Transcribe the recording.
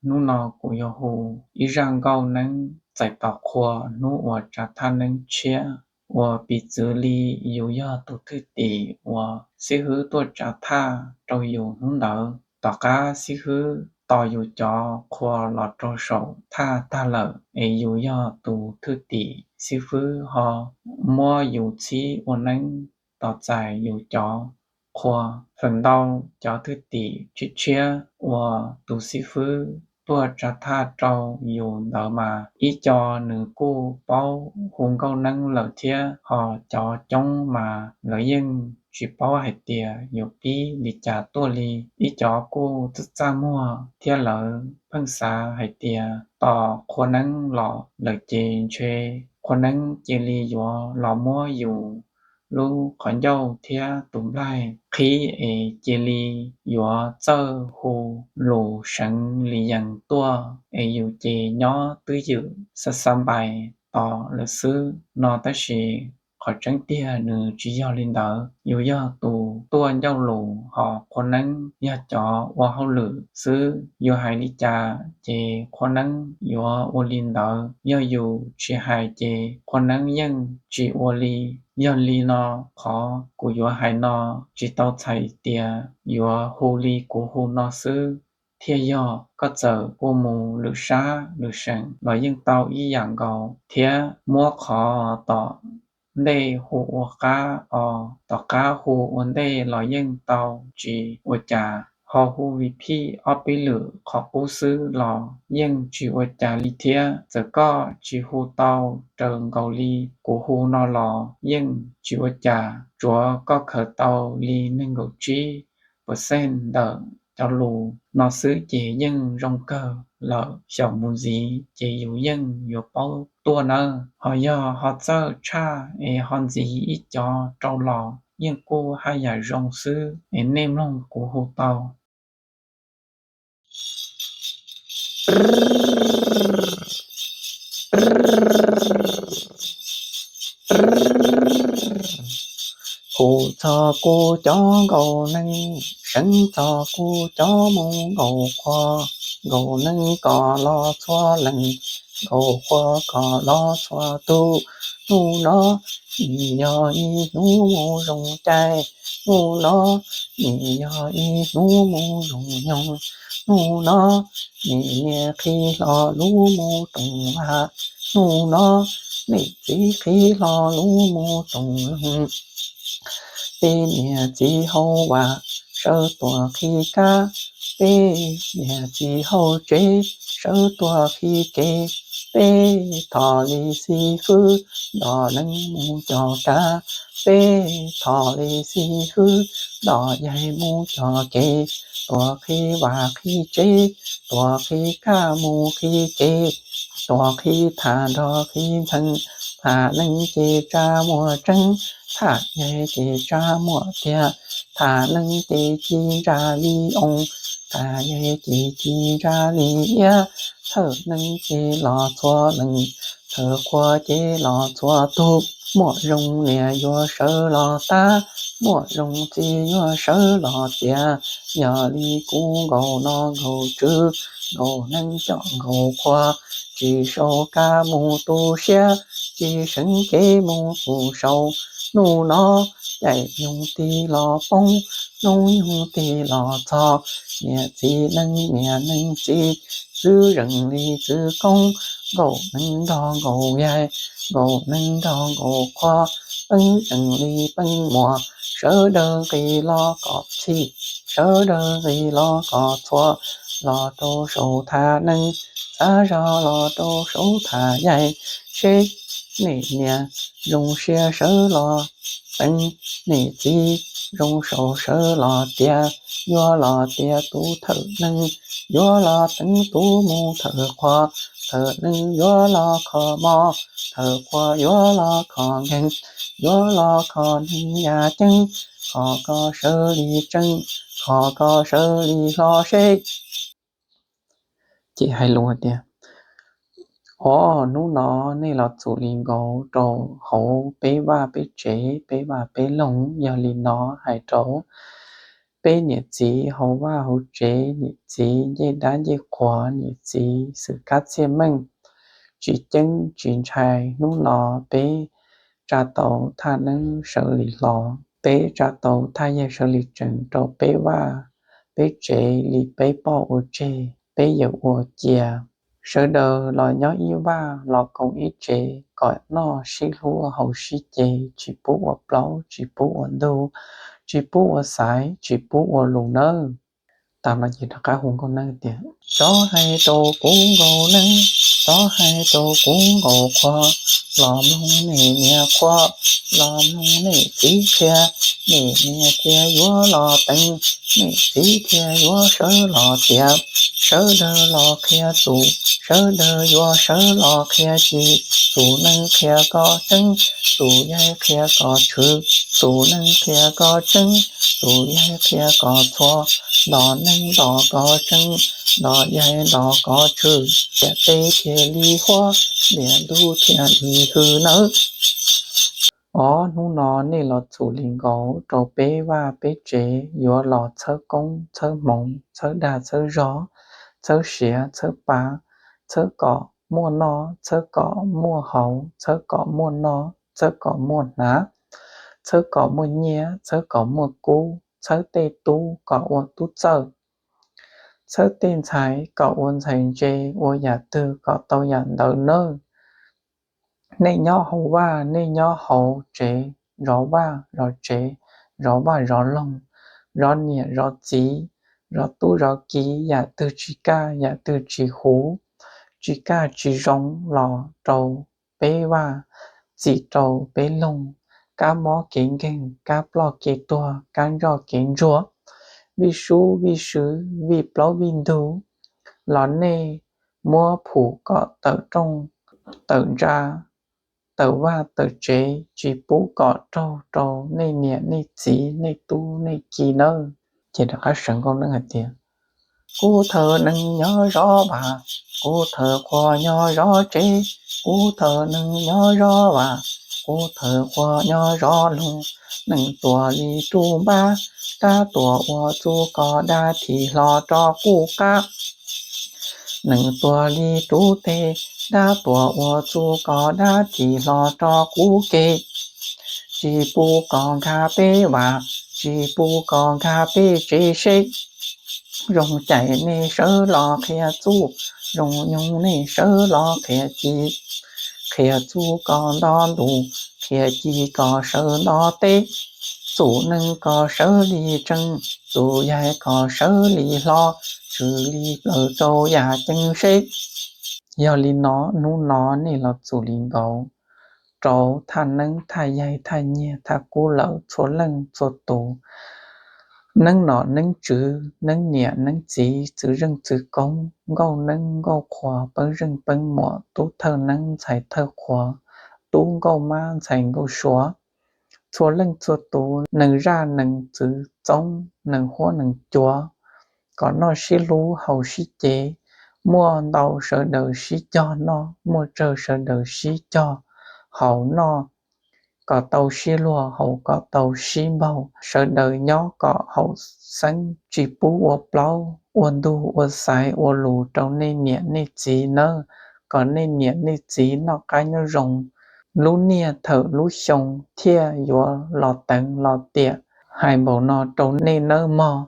Hnub no kuv yuav hu ib zaj nkauj neeb txais tos qhua hnub uas tsav thaj neeb tshiab, uas piv txwv li yus yog tus thwj tim uas xib hwb tuaj tsav thaj rau yus hnub ntawd. Tom qab xib hwb tos yus cov qhua los rau saum thaj tag lawm es yus yog tus thwj tim xib hwb ho muab yus txhib ua neeb tos txais yus cov qhua. Feem ntau cov thwj tim tshiab tshiab uas tus xib fwb tuaj tsav thaj rau yus ntawd mas ib co nws kuj paub hu nkauj neeb lawm thiab, ho cov coob mas lawv yeej tsis paub hais tias yuav pib li cas tuaj li. Ib co kuj txaj txaj muag thiab lawv pheej xav hais tias tos qhua neeb los lawm ces ntshe qhua neeb cia li yuav los muab yus lub qhov ncauj thiab tus nplaig qhib es cia li yuav txawj hu lus seev li yees tuaj es yus ces nyob twj ywm xa xa npais tos lawm xwb no. Tab sis qhov tseeb tiag nws tsis yog li ntawd. Yus yog tus tuaj ncauj lus, ho qhua neeb yog cov ua hauj lwm xwb. Yus hais li cas ces qhua neeb yuav ua li ntawd. Yog yus tsis hais ces qhua neeb yeej tsis ua li. Yog li no, qhov kuv yuav hais no tsis tau txhais tias yuav hu li kuv hu no xwb thiaj yog. Koj txawm ua mus lwm sab lwm seem los yeej tau ib yam nkaus thiab. Muab qhov tom ntej hu ua qab os, tom qab hu ua ntej los yeej tau, tsis ua cas. Ho hu vim phij ob peb lwm qhov qub xwb los yeej tsis ua cas li thiab. Txawm koj tsis hu tau raws nkaus li kuv hu no los yeej tsis ua cas, tsuav koj khaws tau li nees nkaum tsib percent ntawm cov lus no xwb ces yeej zoo kawg lawm. Xyaum mus ntxiv ces yus yeej yuav paub tuaj nawb. Ho yog ho txawj tshaj es ho ntxiv ib co rau los yeej kuj haj yam zoo xwb es nej mloog kuv hu tau. Hu txog kuv cov nkauj neeb, seev txog kuv cov mus nkaum qhua. Nkauj neeb kom los txhua leej, nkaum qhua kom los txhua tus. Hnub no nim yog ib hnub mus zoo cai, hnub no nim yog ib hnub mus zoo nyoog. Hnub no nim niam qhib hlo lub mus roos vaj, hnub no nim txiv qhib hlo lub mus roos loog. Peb niam txiv hauv vaj sawv tuaj qhib kab, peb niam txiv hauv tsev sawv tuaj qhib kev. Peb thov li xib fwb nrog neeb mus cog kab, peb thov li xib fwb nrog yaig mus cog kev. Tuaj qhib vaj qhib tsev, tuaj qhib kab mus qhib kev, tuaj qhib tham nrog qhib ntxhee, tham neeb ces tsa muaj tseeb, tham yaig ces tsa muaj tiag, tham neeb ces ci ntsa li oo, tham yaig ces ci ntsa li iab. Thawj neeb ces los txhua leej, thawj qhua ces los txhua tus. Muaj zoo niam yuav sawv los tab, muaj zoo txiv yuav sawv los tiav. Yog li kuv nkaum no nkaum tswv, nkaum neeb coj nkaum qhua, tsis sau kab mus tu siab, tsis seev kev mus tu sau. Hnub no caij nyoog tig los poob, hnub nyoog tig los txog, niam txiv neeb niam neeb txiv, txwv zeej li txwv koob, nkaum neeb nrog nkaum yaig, nkaum neeb nrog nkaum qhua, peeb zeej li peeb muam, sawv daws nqis los kom txhij, sawv daws nqis los kom txhua, los rau saum tham neeb, txav zog los rau saum tham yaig, seb niam niam zoo siab sawv los teev, niam txiv zoo saum sawv los tiav, yuav los tiav tus thawj neeb, yuav los teev tus mus thawj qhua, thawj neeb yuav los kho mob, thawj qhua yuav los kho nkeeg, yuav los kho neeg yaj ceeb, kho koj sawv li tseeb, kho koj sawv li hlo seb. Ces hais lus tias, o, hnub no nej los txuas li nkaus rau hauv peb vaj peb tsev, peb vaj peb loog, yog li no hais rau Peb niam txiv hauv vaj hauv tsev, niam txiv ncej dab ncej qhuas, niam txiv xwm kab txhiaj meej, tsis ceeb tsis ntshai. Hnub no peb tsa tau thaj neeb sawv li hlo, peb tsa tau thaj yaig sawv li tsees rau peb vaj peb tsev li peb poj ua tseg peb yawm ua cia. Sawv daws los nyob ib vaj los koom ib tsev kom noj sib hlub haus sib ce, tsis pub ua plaub tsis pub ua ntug, tsis pub ua xaiv tsis pub ua lus nawb. Tag no ces rov qab hu nkauj neeb tias: Rov hais rau kuv nkauj neeb, rov hais rau kuv nkauj qhua, los mloog nej niam qhua, los mloog nej txiv qhia, nej niam thiaj yuav los teev, nej txiv thiaj yuav sawv los tiav. Sawv daws los qhia txum, sawv daws yuav sawv los qhia ci, txum neej qhia kom tseeb, txum yaig qhia kom tshwm, txum neej qhia kom tseeb, txum yaig qhia kom txhua, ntom neej ntom kom tseeb, ntom yaig ntom kom tshwm, ntiaj teb thiaj li huab, ntiaj teb thiaj li hwm nawb. Os, hnub no nej los txhum li nkaus rau peb vaj peb tsev yuav los txhawb koob txhawb hmoov, txhawb dag txhawb zog, txhawb siav txhawb pa, txhawb kom muaj noj txhawb kom muaj haus, txhawb kom muaj noj txhawb kom muaj hnav, txhawb kom muaj nyiaj txhawb kom muaj kub, txhawb tej tub kom ua tub txawj, txhawb tej ntxhais kom ua ntxhais ntse, ua yam twg kom tau yam ntawd nawb. Nej nyob hauv vaj nej nyob hauv tsev, zov vaj zov tsev, zov vaj zov loog, zov niam zov txiv, zov tub zov kiv, yam twg tsis kaj yam twg tsis huv, tsis kaj tsis zoo los rau peb vaj, txim rau peb loog, kab mob kev nkeeg, kab ploj kev tuag, kab ntsoj kev ntsuag, vij sub vij swv vij plaub vij ntug, los nej muab phum kom tawm rooj tawm ntsa, tawm vaj tawm tsev, tsis pub kom raug rau nej niam nej txiv nej tub nej ki nawb. Ces rov qab sawv nkauj neeb hais tias: Kuv thawj neeg nyob zov vaj, kuv thawj qhua nyob zov tsev, kuv thawj neeg nyob zov vaj, kuv thawj qhua nyob zov loog, neeg tuag li rub npab, dab tuag ua txuj kom dab thim hlo rov qub qab. Neeg tuag li rub teg, dab tuag ua txuj kom dab thim hlo rov qub kev. Tsis pub kom nkag peb vaj, tsis pub kom nkag peb tsev seb. Zoo caij nej sawv los qhia txuj, zoo nyoog nej sawv los qhia ci. Qhia txuj kom nto ntuj, qhia ci kom sawv nto teb. Txum neej kom sawv li tsees, txum yaig kom sawv li hlo, tshwm li plaws rau yam ceeb seb. Yog li no hnub no nej los txhum li nkaus rau thaj neeb thaj yaig thaj nyiaj thaj kub lawm txhua leej txhua tus, neeb nom neeb tswv, neeb niam neeb txiv, txwv zeej txwv koob, nkauj neeb nkauj qhua, peeb zeej peeb muam, tub thawj neeb ntxhais thawj qhua, tub nkauj mab ntxhais nkauj suav, txhua leej txhua tus, neeg zaj neeg txwv txoob, neeg huab neeg cua, kom noj sib hlub haus sib cev, muaj ntau sawv daws sib cog noj, muaj tsawg sawv daws sib cog haus noj, kom tau sib luag haus kom tau sib npaug, sawv daws nyob kom haum xeeb, tsis pub ua plaub ua ntug ua xaiv ua lus rau nej niam nej txiv nawb, kom nej niam nej txiv noj qab nyob zoo, lub niaj thawm lub xyoo thiaj yuav los teev los tiam. Hais npaum no rau nej nawb mog.